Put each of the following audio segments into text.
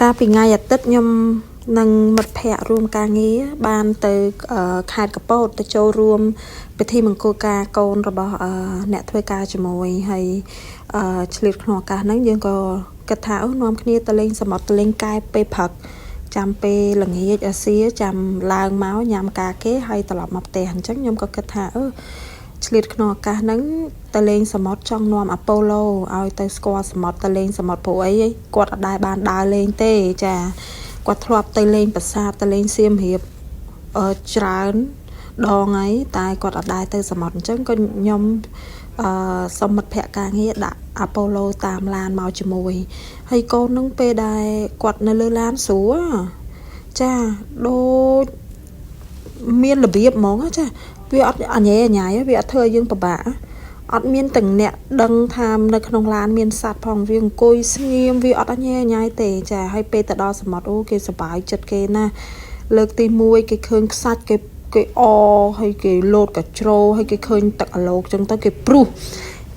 កាលពីថ្ងៃអាទិត្យខ្ញុំនិងមិត្តភ័ក្តិរួមការងារបានទៅខេត្តកពតទៅចូលរួមពិធីមង្គលការកូនរបស់អ្នកធ្វើការជាមួយហើយឆ្លៀតក្នុងឱកាសហ្នឹងយើងក៏គិតថាអូនាំគ្នាទៅលេងសមុទ្រទៅលេងកែបពេលព្រឹកចាំពេលល្ងាចអាសៀចាំឡើងមកញ៉ាំការគេហើយត្រឡប់មកផ្ទះអញ្ចឹងខ្ញុំក៏គិតថាអឺឆ្លៀតក្នុងឱកាសហ្នឹងទៅលេងសមុទ្រចង់នាំអាប៉ូឡូឲ្យទៅស្គាល់សមុទ្រទៅលេងសមុទ្រព្រោះអីគាត់អត់ដែលបានដើរលេងទេចាគាត់ធ្លាប់ទៅលេងប្រាសាទទៅលេងសៀមរាបអឺច្រើនដងហើយតែគាត់អត់ដែលទៅសមុទ្រអញ្ចឹងក៏ខ្ញុំអឺសុំមិត្តភ័ក្តិការងារដាក់អាប៉ូឡូតាមឡានមកជាមួយហើយកូននឹងពេលដែលគាត់នៅលើឡានស្រួលចាដូចមានរបៀបហ្មងចាវាអត់អញ៉ែអញ៉ៃវាអត់ធ្វើឲ្យយើងពិបាកអត់មានទាំងអ្នកដឹងថានៅក្នុងឡានមានសត្វផងវាអង្គុយស្ងៀមវាអត់អញ៉ែអញ៉ៃទេចាហើយពេលទៅដល់សមុទ្រអូគេសប្បាយចិត្តគេណាលើកទី1គេឃើញខ្សាច់គេគេអហើយគេលោតកាជ្រោហើយគេឃើញទឹកអាឡូកចឹងទៅគេព្រុស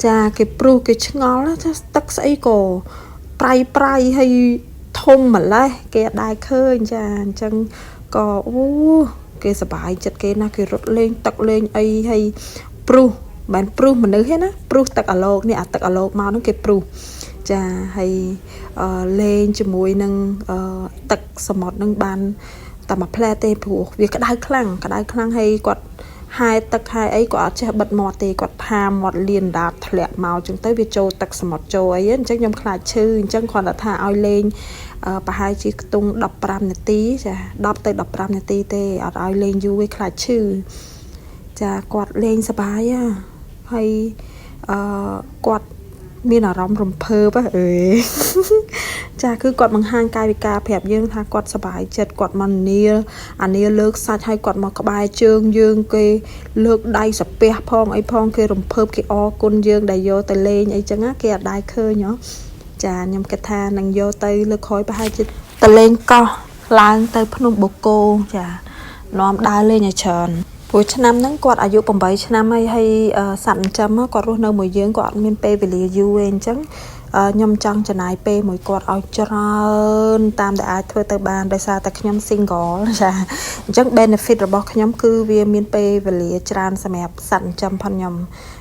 ចាគេព្រុសគេឆ្ងល់ថាទឹកស្អីក៏ប្រៃប្រៃហើយធំម្លេះគេអត់ដែលឃើញចាអញ្ចឹងក៏អូគេសប្បាយចិត្តគេណាគេរត់លេងទឹកលេងអីហើយព្រុសមិនព្រុសមនុស្សទេណាព្រុសទឹកអាឡូកនេះអាទឹកអាឡូកមកហ្នឹងគេព្រុសចាហើយលេងជាមួយនឹងទឹកសមុទ្រហ្នឹងបានតែមួយផ្លែទេព្រោះវាក្តៅខ្លាំងក្តៅខ្លាំងហើយគាត់ហែទឹកហែអីគាត់អត់ចេះបិទមាត់ទេគាត់ហាមាត់លៀនដាតធ្លាក់មកអញ្ចឹងទៅវាចូលទឹកសមុទ្រចូលអីអញ្ចឹងខ្ញុំខ្លាចឈឺអញ្ចឹងគ្រាន់តែថាឲ្យលេងប្រហែលជាខ្ទង់15នាទីចា10ទៅ15នាទីទេអត់ឲ្យលេងយូរទេខ្លាចឈឺចាគាត់លេងសប្បាយហើយអឺគាត់មានអារម្មណ៍រំភើបអើយចាគឺគាត់បង្ហាញកាយវិការប្រាប់យើងថាគាត់សប្បាយចិត្តគាត់មកនាលអានាលើកសាច់ឲ្យគាត់មកក្បែរជើងយើងគេលើកដៃសាពះផងអីផងគេរំភើបគេអរគុណយើងដែលយកទៅលេងអីចឹងណាគេអត់ដែរឃើញហ៎ចាខ្ញុំគិតថានឹងយកទៅលើកក្រោយប្រហែលជាទៅលេងកោះឡើងទៅភ្នំបូកគោចានាំដើរលេងឲ្យច្រើនព្រោះឆ្នាំហ្នឹងគាត់អាយុ8ឆ្នាំហើយហើយសត្វចិញ្ចឹមគាត់រស់នៅមួយយើងគាត់អត់មានពេលវេលាយូរទេអញ្ចឹងខ្ញុំចង់ចំណាយពេលមួយគាត់ឲ្យច្រើនតាមដែលអាចធ្វើទៅបានដោយសារតែខ្ញុំ single ចាអញ្ចឹង benefit របស់ខ្ញុំគឺវាមានពេលវេលាច្រើនសម្រាប់សត្វចិញ្ចឹមផងខ្ញុំ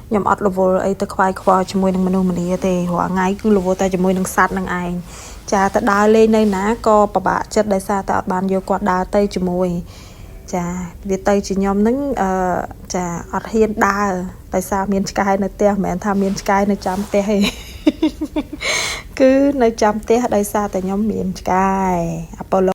ខ្ញុំអត់រវល់អីទៅខ្វាយខ្វល់ជាមួយនឹងមនុស្សម្នាទេរាល់ថ្ងៃគឺរវល់តែជាមួយនឹងសត្វនឹងឯងចាទៅដើរលេងនៅណាក៏ពិបាកចិត្តដោយសារតែអត់បានយកគាត់ដើរទៅជាមួយចាវាទៅជាខ្ញុំនឹងអឺចាអត់ហ៊ានដើរដោយសារមានឆ្កែនៅផ្ទះមិនមែនថាមានឆ្កែនៅចាំផ្ទះទេគឺនៅចាំផ្ទះដោយសារតែខ្ញុំមានឆ្កែអាប៉ូឡូ។